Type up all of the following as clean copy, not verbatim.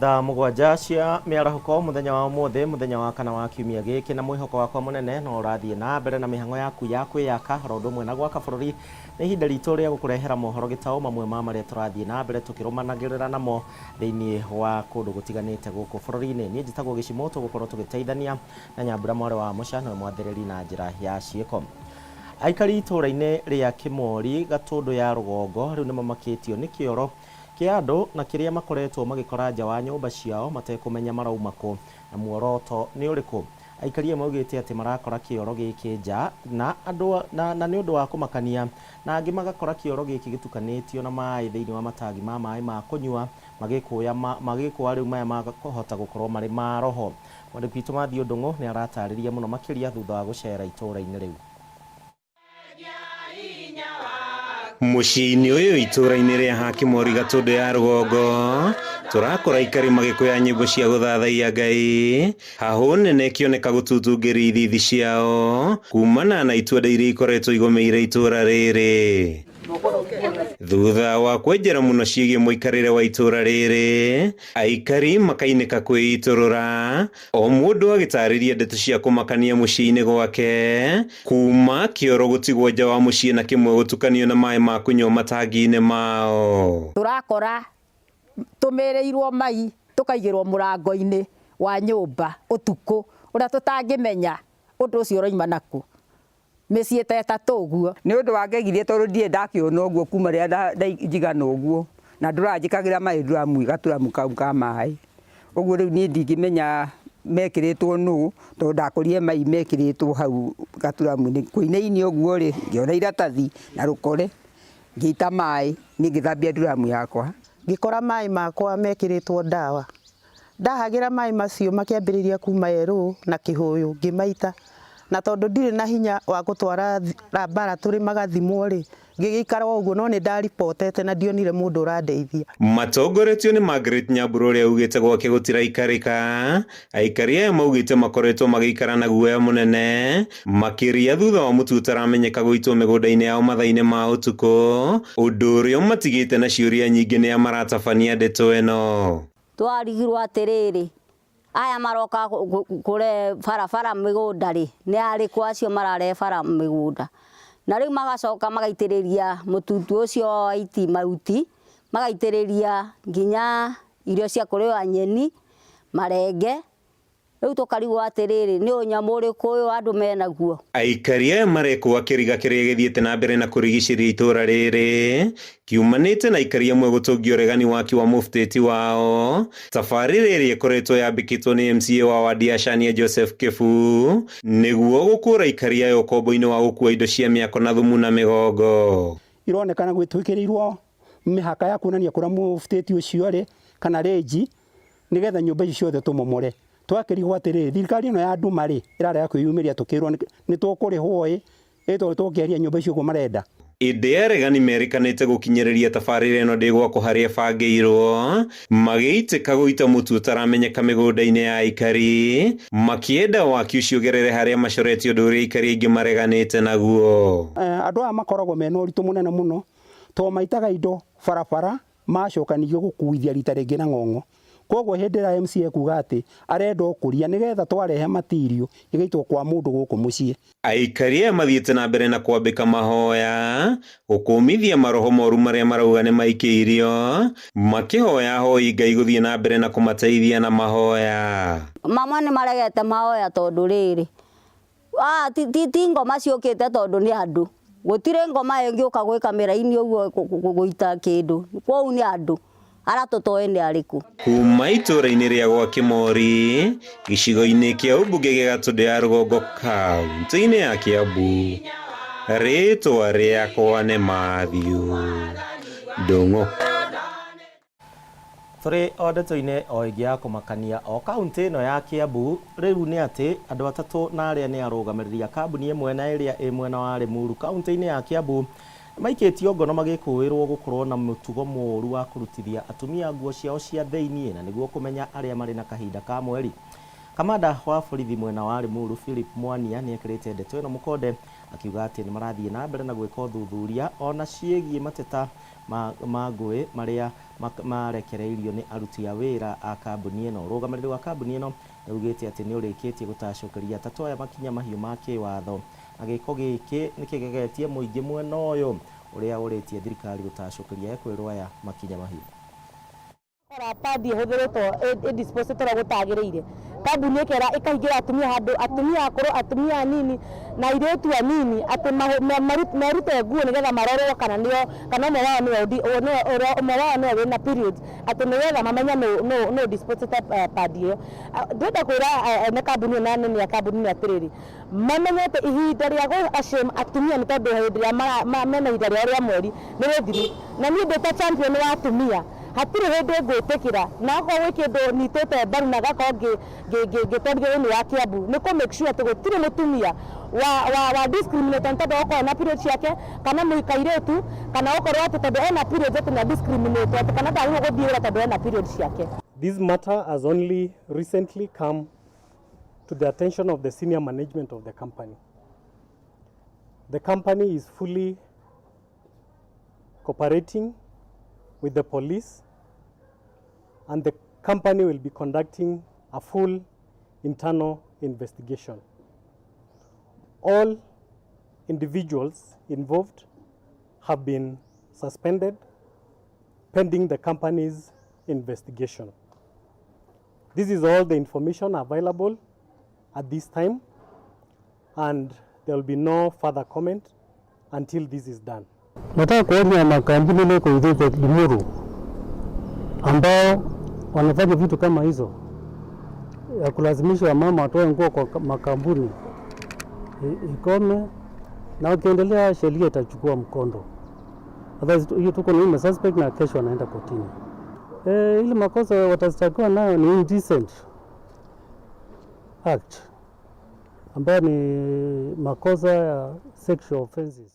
Thaa 7 cia mĩarahũko mũthenya wa ũmũthĩ, mũthenya wa kana wa kiumia gĩkĩ, na mwĩhoko wakwa mũnene no ũrathiĩ na mbere na mĩhang'o yaku ya kwĩyaka oro ũndũ ũmwe na gwaka bũrũri. Nĩ ihinda ritũ rĩa gũkũrehera mohoro gĩtaũ, mamwe ma marĩa tũrathiĩ na mbere tũkĩrũmanagĩrĩra namo thĩinĩ wa kũndũ gũtiganĩte gũkũ bũrũri-inĩ. Niĩ njĩtagwo Gĩcimũ, tũgũkorwo tũgĩteithania na Nyambura mwarĩ wa Mũca, nĩwe mwathĩrĩri na njĩra ya ciĩko. Aikari itũũra-inĩ rĩa Kĩmori, Gatũndũ ya Rũgongo, rĩu nĩmamakĩtio nĩ kĩoro kĩa andũ na kĩrĩa makoretwo magĩkora nja wa nyũmba ciao matekũmenya marauma kũ na muoroto nĩ ũrĩkũ. Aikari aya maugĩte atĩ marakora kĩoro gĩkĩ nja na andũ na, na nĩ ũndũ wa kũmakania, na angĩ magakora kĩoro gĩkĩ gĩtukanĩtio na maĩ thĩinĩ wa matangi ma maĩ ma kũnyua magĩkũya ma, magĩkũa rĩu maya makahota gũkorwo marĩ ma roho. Mwandĩki witũ Mathiũ Ndũng'ũ nĩ aratarĩria mũno makĩria thutha wa gũcera itũũra-inĩ rĩu. Mũciĩ-inĩ ũyũ itũũra-inĩ rĩa Hakimori Gatũndũ ya Rũgongo, tũrakora aikari magĩkũya nyĩmbo cia gũthathaiya Ngai, hahũ nene ĩkĩoneka gũtutungĩria ithithi ciao kumana na itua-nda iria ikoretwo igũmĩire itũũra rĩrĩ. Thutha wa kwenjera mũno ciĩgiĩ mũikarĩre wa itũũra rĩrĩ, aikari makainĩka kwĩitũrũra, o mũndũ agĩtarĩria ndeto cia kũmakania mũciĩ-inĩ gwake, kuma kĩoro gũtigwo nja wa mũciĩ na kĩmwe gũtukanio na maĩ ma kũnyua matangi-inĩ mao. Tũrakora tũmĩrĩirwo mai tũkaigĩrwo mũrango-inĩ wa nyũmba ũtukũ ũrĩa tũtangĩmenya ũndũ ũcio ũroima nakũ, mĩciĩ ta ĩtatũ ũguo. Nĩ ũndũ wangegirie tondũ ndirĩ ndakĩona ũguo kuma rĩrĩa njigana ũguo, na ndũranjĩkagĩra maĩ nduramu, gaturamu kau ka maĩ. Ũguo rĩu niĩ ndingĩmenya mekĩrĩtwo nũ, tondũ ndakorire mai mekĩrĩtwo hau gaturamu-inĩ. Kũinainio ũguo rĩ, ngĩona iratathi na rũkore, ngĩita maĩ, niĩ ngĩthambia nduramu yakwa. Ngĩkora maĩ makwa mekĩrĩtwo ndawa. Ndahagĩra maĩ macio makĩambĩrĩria kuma yerũ na kĩhũyũ ngĩmaita. Na tondũ ndirĩ na hinya wa gũtwara laboratory magathimwo rĩ, ngĩgĩikara o ũguo no nĩ ndaribotete na ndionire mũndũ ũrandeithia. Matongoretio nĩ Margaret Nyambura ũrĩa ugĩte gwake gũtiraikarĩka, aikari aya maugĩte makoretwo magĩikara na guoya mũnene makĩria thutha wa mũtu ũtaramenyeka gũitwo mĩgũnda-inĩ yao mathaa-inĩ ma ũtukũ, ũndũ ũrĩa ũmatigĩte na ciũria nyingĩ nĩa maratabania ndeto ĩno. Twarigirwo atĩrĩrĩ, aya maroka kũrehe barabara mĩgũnda rĩ, nĩ arĩkũ acio mararehe bara mĩgũnda? Na rĩu magacoka magaitĩrĩria mũtutu ũcio wa waiti mahuti, magaitĩrĩria nginya irio cia kũrĩo nyeni, marenge. Rĩu tũkarigwo atĩrĩrĩ, nĩ ũnyamũ ũrĩkũ ũyũ andũ menaguo? Aikari aya marekũa kĩriga kĩrĩa gĩthiĩte na mbere na kũrigicĩria itũra rĩrĩ kiumanĩte na aikari amwe gũtũngia ũregani waki wa mũbutĩti wao, tabarĩra ĩrĩa ĩkoretwo yambĩkĩtwo nĩ MCA wa wadi ya Shania Joseph Kĩbu nĩguo gũkũra aikari aya ũkombo-inĩ wa gũkua indo cia mĩako na thumu na mĩgongo. Ironekana gwĩtwĩkĩrĩirwo mĩhaka ya kuonania kũrĩa mũbutĩti ũcio arĩ kana rĩnji, nĩgetha nyũmba ici ciothe tũmomore. Twakĩrigwo atĩrĩrĩ, thirikari ĩno ya nduma rĩ, ĩrarega kwĩyumĩria tũkĩrwo nĩ tũkũrĩhwo ĩ, ĩ tondũ tũngĩeheria nyũmba icio ũguo marenda. Ĩndĩ aregani merĩkanĩte gũkinyĩrĩria tabarĩra ĩno ndĩgwakwo harĩa ĩbangĩirwo, magĩitĩka gũita mũtu ũtaramenyeka mĩgũnda-inĩ ya aikari, makĩenda waki ũcio ũgerere harĩa macoretie ũndũ ũrĩa aikari aingĩ mareganĩte naguo. Andũ aya makoragwo mena ũritũ mũnene mũno, tondũ maitaga indo barabara macoka ningĩ gũkuithia rita rĩngĩ na ng'ong'o. Koguo hĩndĩ ĩrĩa MCA ekuga atĩ arenda ũkũria nĩgetha twarehe material ĩgaitwo kwa mũndũ gũkũ mũciĩ. Aikari aya mathiĩte na mbere na kwambĩka mahoya gũkũmithia maroho moru marĩa marauga nĩ maikĩirio, makĩhoya ahoi Ngai gũthiĩ na mbere na kũmateithia na mahoya. Mamwe nĩ maregete mahoya tondũ rĩrĩ, ti ngoma ciũkĩte tondũ nĩ andũ. Gũtirĩ ngoma ĩngĩũka gwĩka mĩraini ũguo gũita kĩndũ, kwoguo nĩ andũ arĩa tũtoĩ nĩ arĩkũ. Kuma itũũra-inĩ rĩa gwa Kĩmori, gĩcigo-inĩ kĩa ũmbunge gĩa Gatũndũ ya Rũgongo kaunti-inĩ ya Kiambu, rĩtwa rĩakwa nĩ Matthew Ndung'u. Tũrĩ o ndeto-inĩ o ĩngĩ ya kũmakania o kaunti ĩno ya Kiambu rĩu nĩ atĩ andũ atatũ na arĩa nĩ arũgamĩrĩri a kambuni ĩmwe na ĩrĩa ĩ mwena wa Limuru kaunti-inĩ ya Kiambu nĩmaikĩtio ngono magĩkũĩrwo gũkorwo na mũtugo mũũru wa kũrutithia atumia nguo ciao cia thĩiniĩ na nĩguo kũmenya arĩa marĩ na kahinda ka mweri. Kamanda wa borithi mwena wa Limuru Philip Mwania nĩekĩrĩte ndeto ĩno mũkonde. Akiuga atĩ nĩ marathiĩ na mbere na gwĩka ũthuthuria ona ciĩgiĩ mateta ma ngũĩ marĩa marekereirio nĩ aruti a wĩra a kambuni ĩno. Ũrũgamĩrĩri wa kambuni ĩno nĩugĩte atĩ nĩ ũrĩkĩtie gũtacũkĩria atatũ aya makinya mahiũ ma kĩwatho, na gĩko gĩkĩ nĩkĩgegetie mũingĩ mwena ũyũ ũrĩa ũrĩtie thirikari gũtacũkĩria ekwĩrwo aya makinya mahiũ. Kora padi ihũthĩrĩtwo ĩdisposĩtwo ũrĩa gũtagĩrĩire, kambuni ĩkera ĩkahingĩra atumia handũ, atumia akũrũ, atumia anini na airĩtu anini atĩ merute nguo nĩgetha marorwo kana nĩo kana ũmwe wao nĩwe ũmwe wao nĩwe wĩna periods, atĩ nĩgetha mamenye nũ disposĩte padi ĩyo. Ndĩrenda kwĩra ene kambuni ĩyo na anene a kambuni ĩno atĩrĩrĩ, mamenye atĩ ihinda rĩa gũ ashame atumia nĩ tondũ hĩndĩ ĩrĩa mena ihinda rĩao rĩa mweri nĩ rĩthiru. Na niĩ ndĩ ta champion wa atumia hatirĩ hĩndĩ ngwĩtĩkĩra, na akorwo gwĩ kĩndũ nyitĩte mbaru na ngakorwo ngĩtwarithia thĩinĩ wa Kiambu nĩ kũ make sure atĩ gũtirĩ mũtumia wa discriminate nĩ tondũ okorwo na period ciake kana mũikairĩtu kana okorwo atĩ tondũ ena period atĩ na discriminate atĩ kana ndagĩrĩirwo gũthiĩ wĩra tondũ ena period ciake. This matter has only recently come to the attention of the senior management of the company. The company is fully cooperating with the police, and the company will be conducting a full internal investigation. All individuals involved have been suspended pending the company's investigation. This is all the information available at this time, and there will be no further comment until this is done. Nataka kuonya makampuni ile iko Ithuku Limuru ambao wanafanya vitu kama hizo ya kulazimisha wamama watoe nguo kwa makampuni ikome, na wakiendelea sheria itachukua mkondo. Otherwise hiyo tuko na huyu suspect na kesho anaenda kotini. Ile makosa watastakiwa nayo ni indecent act ambayo ni makosa ya sexual offenses.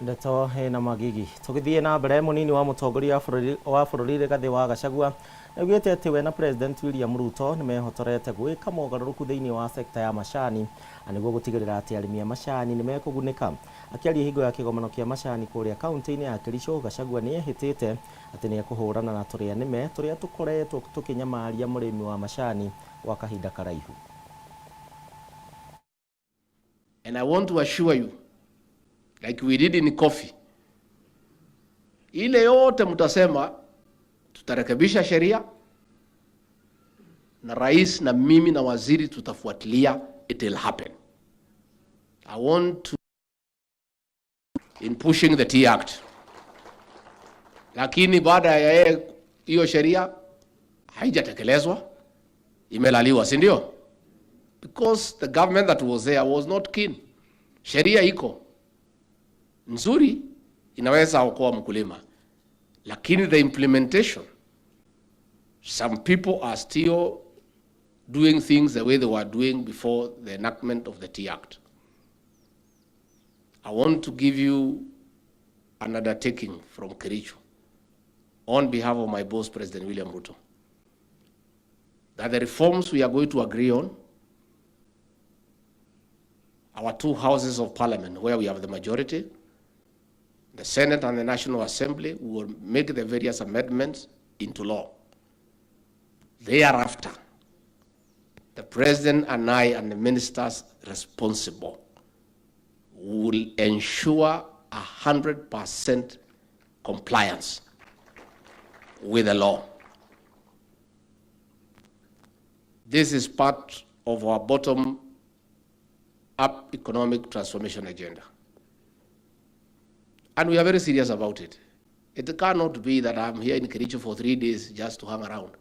Ndeto ĩna magigi. Tũgĩthiĩ na mbere, mũnini wa mũtongoria wa bũrũri Rigathĩ wa Gachagua nĩaugĩte atĩ we na President William Ruto nĩmehotorete gwĩka mogarũrũku thĩinĩ wa sekta ya macani na nĩguo gũtigĩrĩra atĩ arĩmi a macani nĩmekũgunĩka. Akĩaria hingo ya kĩgomano kĩa macani kũrĩa kaunti-inĩ ya Kericho, Gachagua nĩehĩtĩte atĩ nĩekũhũrana na tũrĩa nĩme tũrĩa tũkoretwo tũkĩnyamaria mũrĩmi wa macani gwa kahinda karaihu. And I want to assure you, like we did in coffee, ile yote mtasema tutarekebisha sheria na rais na mimi na waziri tutafuatilia, it will happen. I want to in pushing the Tea Act. Lakini baada ya yeye hiyo sheria haijatekelezwa, imelaliwa, si ndio? Because the government that was there was not keen. Sheria iko nzuri, inaweza okoa mkulima, lakini the implementation, some people are still doing things the way they were doing before the enactment of the Tea Act. I want to give you an undertaking from Kericho on behalf of my boss, President William Ruto, that the reforms we are going to agree on, our two houses of parliament where we have the majority, the Senate and the National Assembly, will make the various amendments into law. Thereafter, the President and I and the ministers responsible will ensure 100% compliance with the law. This is part of our bottom-up economic transformation agenda. And we are very serious about it. It cannot be that I'm here in Kericho for 3 days just to hang around.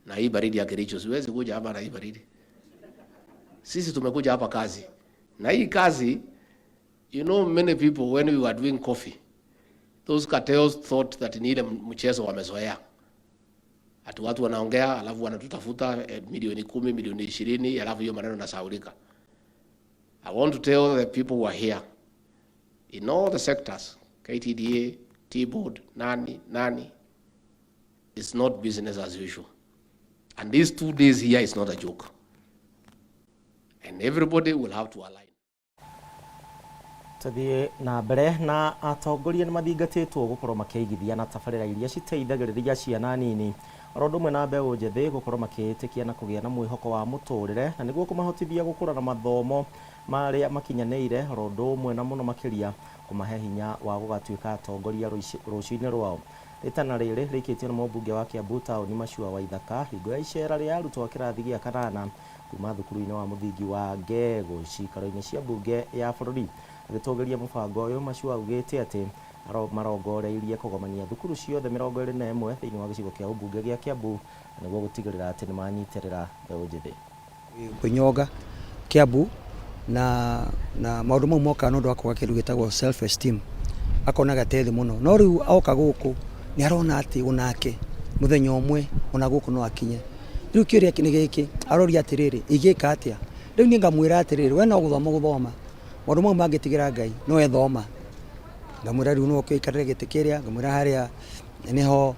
Na hii baridi ya Kericho, siwezi kuja hapa na hii baridi. Sisi tumekuja hapa kazi. Na hii kazi, you know, many people when we were doing coffee, those cartels thought that ni ile mchezo wamezoea. Ati watu wanaongea, alafu wanatutafuta milioni 10, milioni 20, alafu hiyo maneno nasahaulika. I want to tell the people who are here, in all the sectors, KTDA, Tea Board, nani, it's not business as usual. And these 2 days here is not a joke. And everybody will have to align. Tũthiĩ na mbere na atongoria nĩ mathingatĩtwo gũkorwo makĩigithia na tabarĩra iria citeithagĩrĩria ciana nini oro ũndũ ũmwe na mbeũ njĩthĩ gũkorwo makĩĩtĩkia na kũgĩa na mwĩhoko wa mũtũrĩre na nĩguo kũmahotithia gũkũra na mathomo marĩa makinyanĩire oro ũndũ ũmwe na mũno makĩria kũmahe hinya wa gũgatuĩka atongoria rũciũ-inĩ rwao. Rĩtana rĩrĩ rĩikĩtio nĩ mũmbunge wa Kiambu taũni Machua Waithaka hingo ya icera rĩa arutwo a kĩrathi gĩa kanana kuma thukuru-inĩ wa mũthingi wa Ngegũ cikaro-inĩ cia mbunge ya bũrũri. Agĩtũgĩria mũbango ũyũ Machua augĩte atĩ marongoreirie kũgomania thukuru ciothe 21 thĩinĩ wa gĩcigo kĩa ũmbunge gĩa Kiambu na nĩguo gũtigĩrĩra atĩ nĩmanyitĩrĩra mbeũ njĩthĩ. Kwĩnyonga Kiambu na maũndũ mau mokaga nĩ ũndũ wa kwaga kĩndũ gĩtagwo self esteem, akonaga te thĩ mũno, no rĩu oka gũkũ nĩ arona atĩ onake mũthenya ũmwe ona gũkũ no akinye. Rĩu kĩũria nĩ gĩkĩ, aroria atĩrĩrĩ, ingĩka atĩa? Rĩu niĩ ngamwĩra atĩrĩrĩ, we no gũthoma gũthoma, maũndũ mau mangĩtigĩra Ngai no ethoma. Ngamwĩra rĩu no ũke ũikarĩre gĩtĩ kĩrĩa, ngamwĩra harĩa nĩho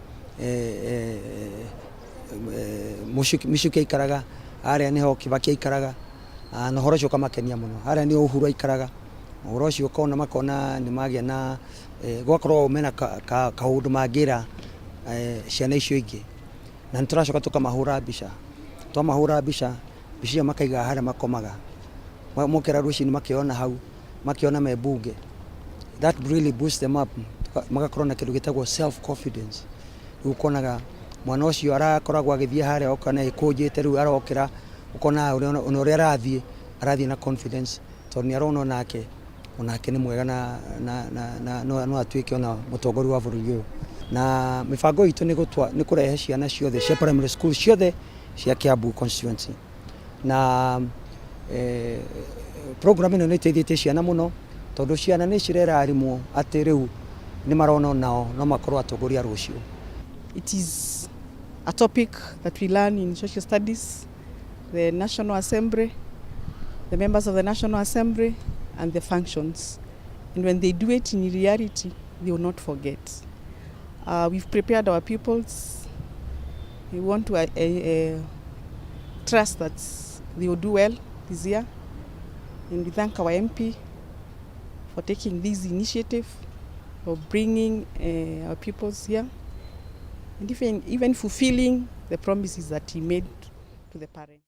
Michuki aikaraga, harĩa nĩho Kibaki aikaraga, na ũhoro ũcio ũkamakenia mũno. Harĩa nĩho Uhuru aikaraga, ũhoro ũcio ũkona makona nĩ magĩa na gwakorwo mena kaũndũ mangĩra ciana icio ingĩ. Na nĩ tũracoka tũkamahũra mbica, twamahũra mbica, mbica ĩyo makaiga harĩa makomaga, mokĩra rũcinĩ makĩona hau, makĩona me mbunge. That really boosts them up, magakorwo na kĩndũ gĩtagwo self confidence. Rĩu ũkonaga mwana ũcio arakoragwo agĩthiĩ harĩa okana ĩkũnjĩte, rĩu arokĩra ũkona ona ũrĩa arathiĩ, arathiĩ na confidence tondũ nĩ arona onake nĩ mwega na no atuĩke ona mũtongoria wa bũrũri ũyũ. Na mĩbango itũ nĩ kũrehe ciana ciothe cia primary school ciothe cia Kiambu constituency. Na program ĩno nĩ ĩteithĩtie ciana mũno tondũ ciana nĩ cirera arimũ atĩ rĩu nĩ marona nao no makorwo atongoria rũciũ. It is a topic that we learn in social studies, the National Assembly, the members of the National Assembly, and the functions. And when they do it in reality, they will not forget. We've prepared our pupils. We want to trust that they will do well this year. And we thank our MP for taking this initiative of bringing our pupils here and even fulfilling the promises that he made to the parents.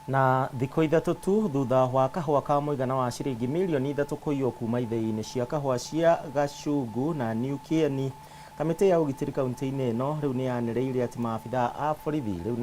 Na thikũ ithatũ tu thutha wa kahũa ka mũigana wa ciringi mirioni 3 kũiywo kuma ithĩi-inĩ cia kahũa cia Gacungu na New Kieni, kamĩtĩ ya ũgitĩri kaunti-inĩ ĩno rĩu nĩ yanĩrĩire atĩ maabitha a borithi rĩu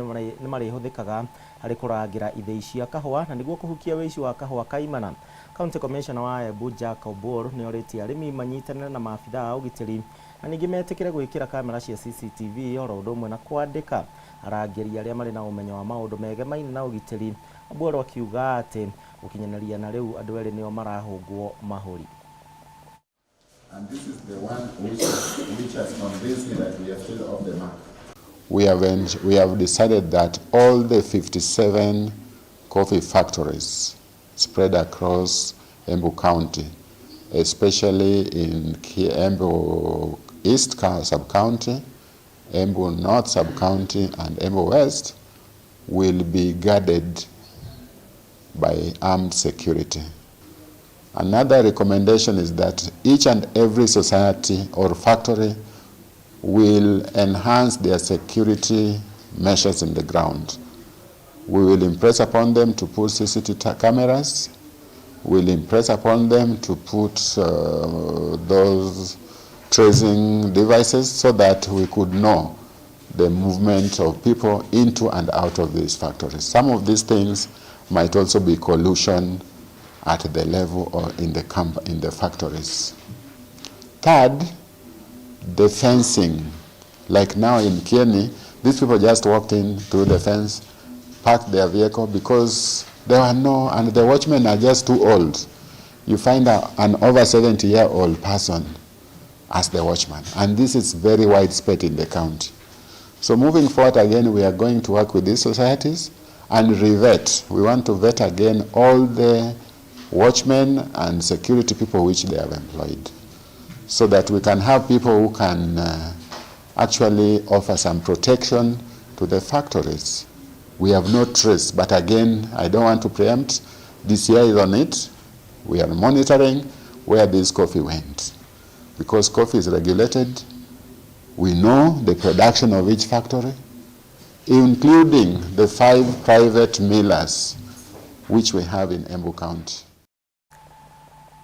nĩ marĩhũthĩkaga harĩ kũrangĩra ithĩi cia kahũa na nĩguo kũhukia wĩici wa kahũa kaimana. County Commissioner wa Embu Jack Obor nĩ orĩtie arĩmi manyitanĩre na maabitha a ũgitĩri na ningĩ metĩkĩre gwĩkĩra kamera cia CCTV oro ũndũ ũmwe na kwandĩka arangĩri arĩa marĩ na ũmenyo wa maũndũ megemaine na ũgitĩri. Obor akiuga atĩ gũkinyanĩria na rĩu andũ erĩ nĩo marahũngwo mahũri. And this is the one which has convinced me that we are still off the mark. We have decided that all the 57 coffee factories spread across Embu County, especially in Embu East Sub-County, Embu North Sub-County, and Embu West, will be guarded by armed security. Another recommendation is that each and every society or factory will enhance their security measures in the ground. We will impress upon them to put CCTV cameras. We'll impress upon them to put those tracing devices so that we could know the movement of people into and out of these factories. Some of these things might also be collusion at the level or in the factories. Third, the fencing. Like now in Kieni, these people just walked in through the fence, parked their vehicle because there were no, and the watchmen are just too old. You find an over 70-year-old person as the watchman, and this is very widespread in the county. So moving forward again, we are going to work with these societies and revet. We want to vet again all the watchmen and security people which they have employed, so that we can have people who can actually offer some protection to the factories. We have no trace, but again, I don't want to preempt. DCI is on it. We are monitoring where this coffee went. Because coffee is regulated, we know the production of each factory, including the 5 private millers which we have in Embu County.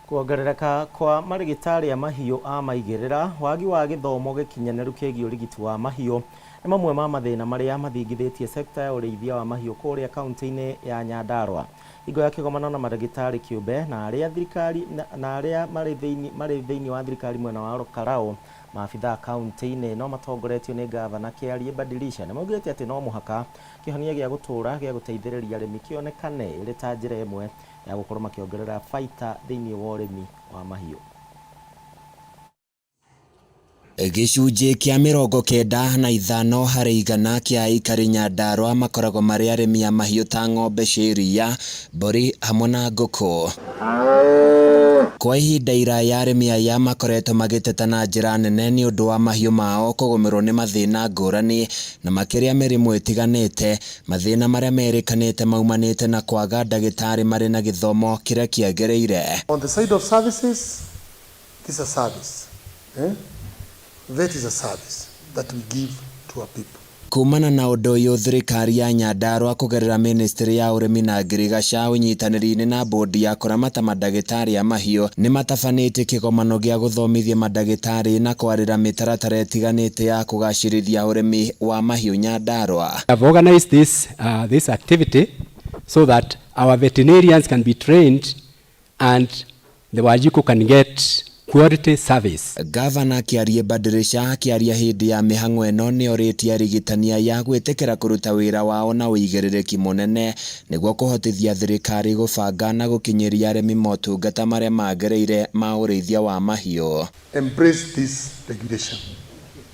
Kuongerereka kwa marigitari a mahiũ a maigĩrĩra, wagi wa gĩthomo gĩkinyanĩru kĩgiĩ ũrigiti wa mahiũ nĩ mamwe ma mathĩna marĩa mathingithĩtie sekta ya ũrĩithia wa mahiũ kũrĩa kaunti-inĩ ya Nyandarua. Hingo ya kĩgomano na marigitari kĩũmbe na arĩa thirikari na arĩa marĩ thĩinĩ wa thirikari mwena wa Karau, maabithaa kaunti-inĩ no matongoretio nĩ gavana Kĩarie Badilisha nĩ maugĩte atĩ no mũhaka kĩhonia gĩa gũtũũra gĩa gũteithĩrĩria arĩmi kĩonekane ĩrĩ ta njĩra ĩmwe ya gũkorwo makĩongerera baita thĩinĩ wa ũrĩmi wa mahiũ. Gĩcunjĩ kĩa 95 harĩ igana kĩa aikari Nyandarua makoragwo marĩ arĩmi a mahiũ ta ng'ombe cia iria, mbũri hamwe na ngũkũ. Kwa ihinda iraya arĩmi aya makoretwo magĩteta na njĩra nene nĩ ũndũ wa mahiũ mao kũgũmĩrwo nĩ mathĩna ngũrani na makĩria mĩrimũ ĩtiganĩte, mathĩna marĩa merĩkanĩte maumanĩte na kwaga ndagĩtarĩ marĩ na gĩthomo kĩrĩa kĩagĩrĩire. On the side of services, this is a service. That is a service that we give to our people. Kumana na ũndũ ũyũ thirikari ya Nyandarua kũgerera ministry ya ũrĩmi na ngirigaca ũnyitanĩri-inĩ na bodi ya kũramata mandagĩtarĩ a mahiũ nĩ matabanĩtie kĩgomano gĩa gũthomithia mandagĩtarĩ na kwarĩra mĩtaratara ĩtiganĩte ya kũgacĩrithia ũrĩmi wa mahiũ Nyandarua. I've organized this activity so that our veterinarians can be trained and the Wanjiku can get quality service. Gavana Kĩarie Badirisha akĩaria hĩndĩ ya mĩhang'o ĩno nĩ orĩtie arigitani aya gwĩtĩkĩra kũruta wĩra wao na ũigĩrĩrĩki mũnene nĩguo kũhotithia thirikari gũbanga na gũkinyĩria arĩmi motungata marĩa magĩrĩire ma ũrĩithia wa mahiũ. Embrace this regulation.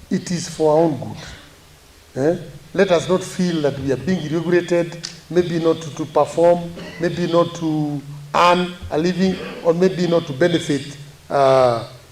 It is for our own good. Let us not feel that we are being regulated, maybe not to perform, maybe not to earn a living, or maybe not to benefit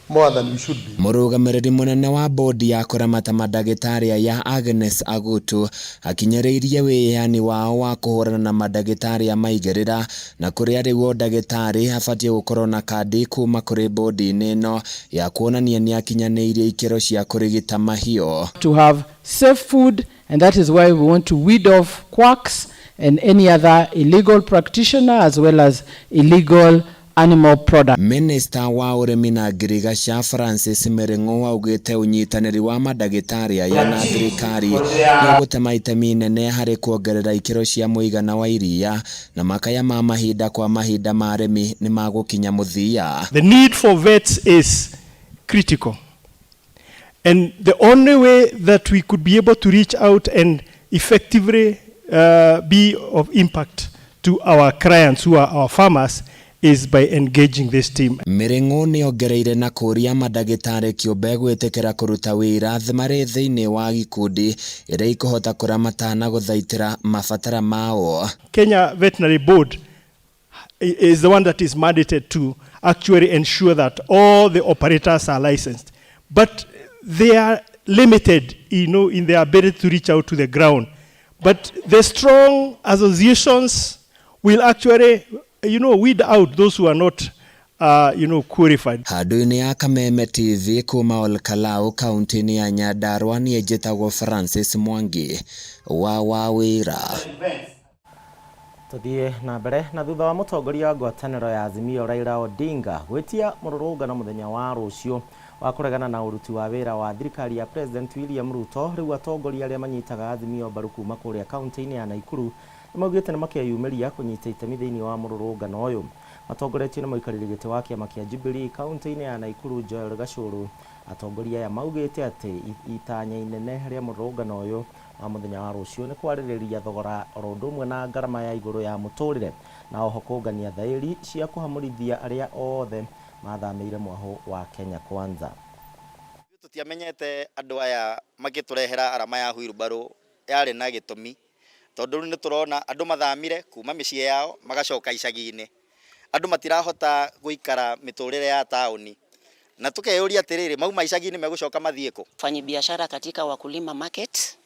more than we should be. Mũrũgamĩrĩri mũnene wa bodi ya kũramata mandagĩtarĩ aya Agnes Agutu akinyĩrĩirie wĩyaani wao wa kũhũrana na mandagĩtarĩ a maigĩrĩra na kũrĩa rĩu o ndagĩtarĩ abatiĩ gũkorwo na kandi kuma kũrĩ bodi-inĩ ĩno ya kuonania nĩ akinyanĩirie ikĩro cia kũrigita mahiũ. To have safe food, and that is why we want to weed off quacks and any other illegal practitioner as well as illegal animal product. Minister wa ũrĩmi na ngirigaca Francis Mĩrĩng'ũ augĩte ũnyitanĩri wa mandagĩtarĩ aya na thirikari nĩ ũgũtema itemi inene harĩ kuongerera ikĩro cia mũigana wa iria na makaya ma mahinda kwa mahinda ma arĩmi nĩ magũkinya mũthia. The need for vets is critical, and the only way that we could be able to reach out and effectively be of impact to our clients who are our farmers is by engaging this team. Mĩrĩng'ũ nĩ ongereire na kũũria mandagĩtarĩ kĩũmbe gwĩtĩkĩra kũruta wĩra marĩ thĩinĩ wa gĩkundi ĩrĩa ikũhota kũramata na gũthaitĩra mabatara mao. Kenya Veterinary Board is the one that is mandated to actually ensure that all the operators are licensed, but they are limited, in their ability to reach out to the ground. But the strong associations will actually, weed out those who are not, qualified. Handũ-inĩ ya Kameme TV kuma Olkalau kaunti-inĩ ya Nyandarua niĩ njĩtagwo Francis Mwangi wa Wawĩra. Tuthiĩ na mbere na thutha wa mũtongoria wa ngwatanĩro ya Azimio Raila Odinga gwĩtia mũrũrũngano mũthenya wa rũciũ wa kũregana na ũruti wa wĩra wa thirikari ya President William Ruto, rĩu atongoria arĩa manyitaga Azimio mbaru kuma kũrĩa kaunti-inĩ ya Nakuru nĩmaugĩte nĩmakeyumĩria kũnyita itemi thĩinĩ wa mũrũrũngano ũyũ. Matongoretio nĩ mũikarĩri gĩtĩ wa kĩama kĩa Jubilee kaunti-inĩ ya Nakuru Joel Gachuru, atongoria aya maugĩte atĩ itanya inene rĩa mũrũrũngano ũyũ wa mũthenya wa rũciũ nĩ kwarĩrĩria thogora oro ũndũ ũmwe na ngarama ya igũrũ ya mũtũrĩre na oho kũngania thaĩri cia kũhamũrithia arĩa othe mathamĩire mwahũ wa Kenya Kwanza. Tũtiamenyete andũ aya makĩtũrehera arama ya wheelbarrow yarĩ na gĩtũmi, tondũ rĩu nĩtũrona andũ mathamire kuma mĩciĩ yao magacoka icagi-inĩ, andũ matirahota gũikara mĩtũrĩre ya taũni, na tukeyũria atĩrĩrĩ, mauma icagi-inĩ megũcoka mathiĩ kũ? Fanyi biashara katika wakulima market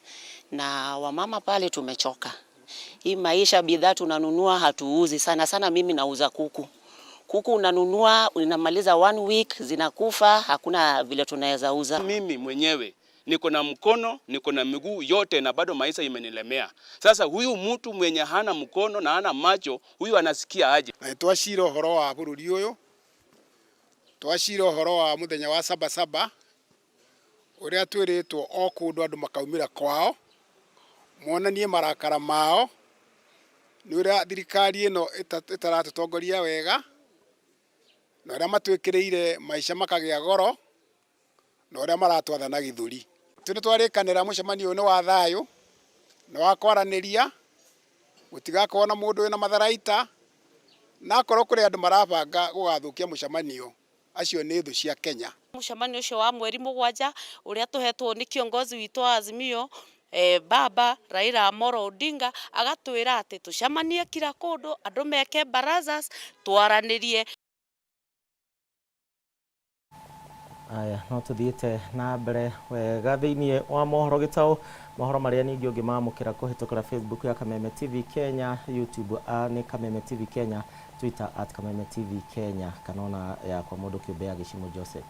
na wamama pale tumechoka. Hii maisha bidhaa tunanunua hatuuzi sana sana. Mimi nauza kuku. Kuku unanunua unamaliza one week zinakufa, hakuna vile tunaweza uza. Mimi mwenyewe niko na mkono, niko na miguu yote na bado maisha imenilemea. Sasa huyu mtu mwenye hana mkono na hana macho, huyu anasikia aje? Na twacira ũhoro wa bũrũri ũyũ, twacira ũhoro wa mũthenya wa Sabasaba ũrĩa twĩrĩtwo o kũndũ andũ makaumĩra kwao monanie marakara mao nĩ ũrĩa thirikari ĩno ĩtaratũtongoria wega na ũrĩa matwĩkĩrĩire maica makagĩa goro na ũrĩa maratwatha na gĩthũri. Tũ nĩ twarĩkanĩra mũcemanio ũyũ nĩ wa thayũ na wa kwaranĩria, gũtigakorwo na mũndũ wĩna matharaita, na akorwo kũrĩ andũ marabanga gũgathũkia mũcemanio, acio nĩ thũ cia Kenya. Mũcemanio ũcio wa mweri 7 ũrĩa tũhetwo nĩ kiongozi witũ wa Azimio baba Raila Amolo Odinga agatwĩra atĩ tũcemanie kila kũndũ, andũ meke barazas, twaranĩrie. Aya, no tuthiĩte na mbere wega thĩinĩ wa mohoro gĩtaũ, mohoro marĩa ningĩ ũngĩmamũkĩra kũhĩtũkĩra Facebook ya Kameme TV Kenya, YouTube nĩ Kameme TV Kenya, Twitter at Kameme TV Kenya, kana ona yakwa mũndũ kĩũmbe ya Gĩcimũ Joseph.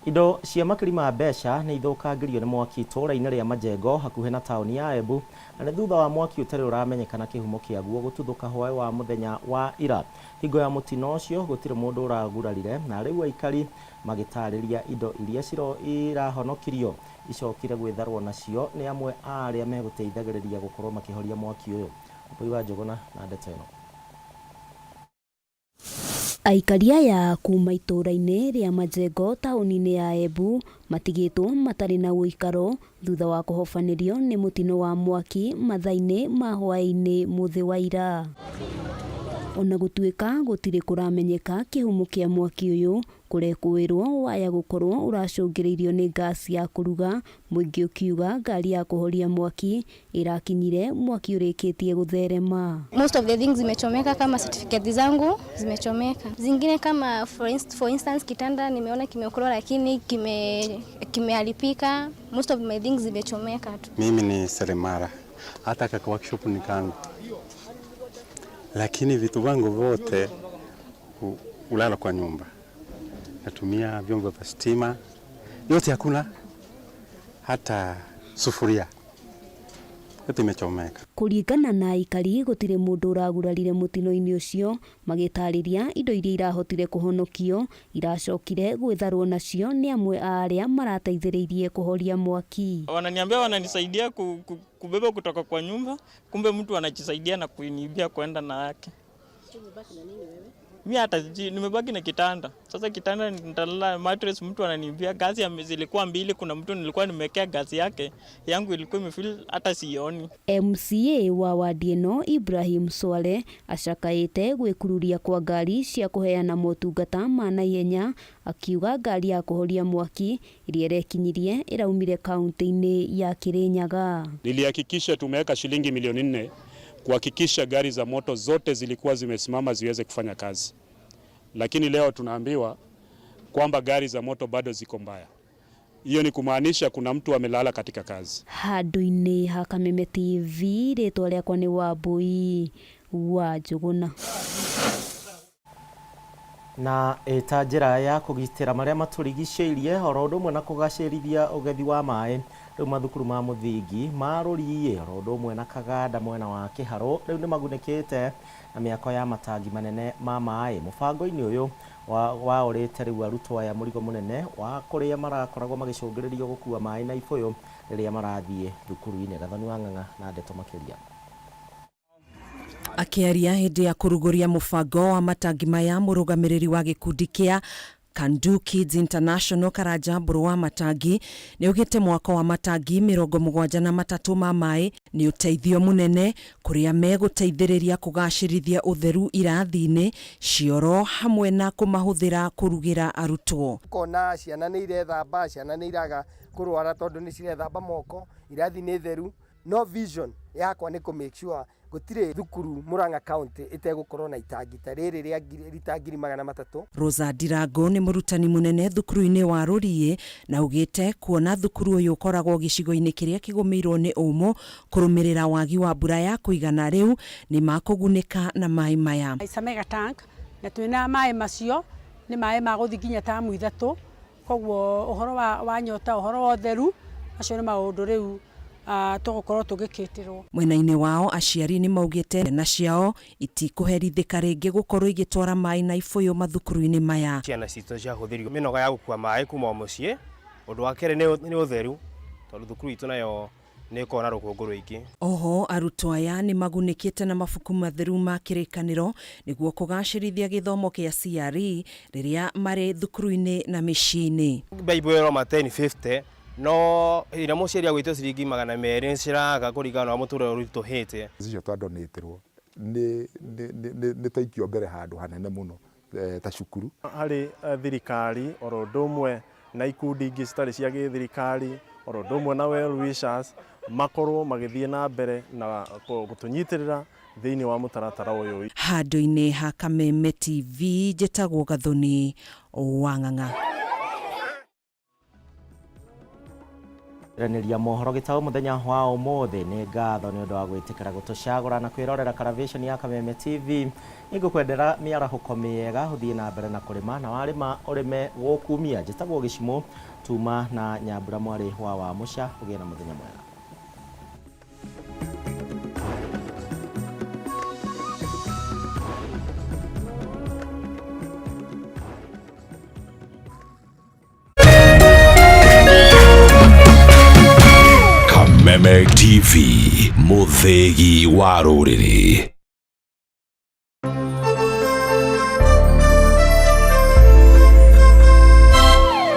Indo cia makiri ma mbeca nĩ ithũkangĩrio nĩ mwaki itũũra-inĩ rĩa Majengo hakuhĩ na taũni ya Embu, na nĩ thutha wa mwaki ũtarĩ ũramenyekana kĩhumo kĩaguo gũtuthũka hwaĩ wa mũthenya wa ira. Hingo ya mũtino ũcio gũtirĩ mũndũ ũragurarire, na rĩu aikari magĩtarĩria indo iria irahonokirio icokire gwĩtharwo nacio nĩ amwe a arĩa megũteithagĩrĩria gũkorwo makĩhoria mwaki ũyũ. Mũbui wa Njũgũna na ndeto ĩno. Aikari aya kuma itũũra-inĩ rĩa Majengo taũni-inĩ ya Embu matigĩtwo matarĩ na ũikaro thutha wa kũhobanĩrio nĩ mũtino wa mwaki mathaa-inĩ ma hwaĩ-inĩ mũthĩ wa ira. Ona gũtuĩka gũtirĩ kũramenyeka kĩhumo kĩa mwaki ũyũ, kũrekũĩrwo waya gũkorwo ũracũngĩrĩirio nĩ ngasi ya kũruga, mũingĩ ũkiuga ngari ya kũhoria mwaki ĩrakinyire mwaki ũrĩkĩtie gũtherema. Most of the things zimechomeka, kama certificate zangu zimechomeka, zingine kama for instance kitanda nimeona kimeokolewa lakini kimeharibika. Most of my things zimechomeka tu. Mimi ni seremala, hata kaka workshop ni kangu, lakini vitu vangu vote ulala kwa nyumba, natumia vyombo vya stima yote, hakuna hata sufuria, yote imechomeka. Kũringana na aikari gũtirĩ mũndũ ũragurarire mũtino-inĩ ũcio, magĩtarĩria indo iria irahotire kũhonokio iracokire gwĩtharwo nacio nĩ amwe a arĩa marateithĩrĩirie kũhoria mwaki. Wananiambia wananisaidia kubeba kutoka kwa nyumba, kumbe mtu anajisaidia na kuiniibia kwenda na yake. Mimi hata nimebaki na kitanda. Sasa kitanda nitalala mattress, mtu ananiibia. Gasi zilikuwa mbili, kuna mtu nilikuwa nimewekea gasi yake, yangu ilikuwa imefill hata sioni. MCA wa wadi ĩno Ibrahim Swale acakaĩte gwĩkururia kwa ngari cia kũheana motungata ma naihenya, akiuga ngari ya kũhoria mwaki ĩrĩa ĩrekinyirie ĩraumire kaunti-inĩ ya Kirinyaga. Nilihakikisha tumeweka shilingi milioni 4 kuhakikisha gari za moto zote zilikuwa zimesimama ziweze kufanya kazi. Lakini leo tunaambiwa kwamba gari za moto bado ziko mbaya. Hiyo ni kumaanisha kuna mtu amelala katika kazi. Handũ-inĩ ha Kameme TV, rĩtwa rĩakwa nĩ Wambui wa Njũgũna. Na ĩta njĩra ya kũgitĩra marĩa matũrigicĩirie oro ũndũ ũmwe na kũgacĩrithia ũgethi wa maĩ, rĩu mathukuru ma mũthingi ma Rũriĩ oro ũndũ ũmwe na Kaganda mwena wa Kĩharũ rĩu nĩ magunĩkĩte na mĩako ya matangi manene ma maĩ. Mũbango-inĩ ũyũ waorĩte rĩu arutwo aya mũrigo mũnene wa kũrĩa marakoragwo magĩcũngĩrĩrio gũkua maĩ na ibũyũ rĩrĩa marathiĩ thukuru-inĩ. Gathoni wa Ng'ang'a na ndeto makĩria. Akĩaria hĩndĩ ya kũrugũria mũbango wa matangi maya, mũrũgamĩrĩri wa gĩkundi kĩa Kandu Kids International Karanja Mbũrũ wa Matangi nĩ augĩte mwako wa matangi 73 ma maĩ nĩ ũteithio mũnene kũrĩa megũteithĩrĩria kũgacĩrithia ũtheru irathi-inĩ, cioro hamwe na kũmahũthĩra kũrugĩra arutwo. Kona ciana nĩ irethamba, ciana nĩ iraga kũrwara tondũ nĩ cirethamba moko, irathi nĩ theru. No vision yakwa nĩ kũ make sure Gũtirĩ thukuru Murang'a County ĩtegũkorwo na itangi ta rĩrĩ rĩa rita 300,000. Rosa Ndirango nĩ mũrutani mũnene thukuru-inĩ wa Rũriĩ na augĩte kuona thukuru ũyũ ũkoragwo gĩcigo-inĩ kĩrĩa kĩgũmĩirwo nĩ ũmũ kũrũmĩrĩra wagi wa mbura ya kũigana rĩu nĩ makũgunĩka na maĩ maya. It's a mega tank na twĩna maĩ macio nĩ maĩ ma gũthiĩ nginya tamu ithatũ, koguo ũhoro wa nyota, ũhoro wa ũtheru, macio nĩ maũndũ rĩu tũgũkorwo tũgĩkĩtĩrwo. Mwena-inĩ wao aciari nĩ maugĩte ciana ciao itikũherithĩka rĩngĩ gũkorwo igĩtwara maĩ na ibũyũ mathukuru-inĩ maya. Ciana citũ ciahũthĩrio mĩnoga ya gũkua maĩ kuma o mũciĩ. Ũndũ wa kerĩ nĩ ũtheru, tondũ thukuru itũ nayo nĩ ĩkoragwo na rũkũngũ rũingĩ. Oho arutwo aya nĩ magunĩkĩte na mabuku matheru ma kĩrĩkanĩro nĩguo kũgacĩrithia gĩthomo kĩa CRE rĩrĩa marĩ thukuru-inĩ na mĩciĩ-inĩ. Bible ĩroma 1050 no ĩrĩa mũciari agwĩtio ciringi 200 nĩ ciraga kũringana na mũtũrĩre ũritũhĩte. Icio twandonĩtĩrwo nĩ taikio mbere handũ hanene mũno ta cukuru. Harĩ thirikari oro ũndũ ũmwe na ikundi ingĩ citarĩ cia gĩthirikari oro ũndũ ũmwe na well wishers makorwo magĩthiĩ na mbere na gũtũnyitĩrĩra thĩinĩ wa mũtaratara ũyũ. Handũ-inĩ ha Kameme TV njĩtagwo Gathoni wa Ng'ang'a. Ranĩria mohoro gĩtaũ mũthenya wa ũmũthĩ. Nĩ ngatho nĩ ũndũ wa gwĩtĩkĩra gũtũcagũra na kwĩrorera Karavĩconi ya Kameme TV. Nĩngũkwendera mĩarahũko mĩega, ũthiĩ na mbere na kũrĩma, na warĩma ũrĩme gũkumia. Njĩtagwo Gĩcimũ tuma na Nyambura mwarĩ wa Wamũca. Ũgĩe na mũthenya mwega. Kameme TV, mũthĩgi wa rũrĩrĩ.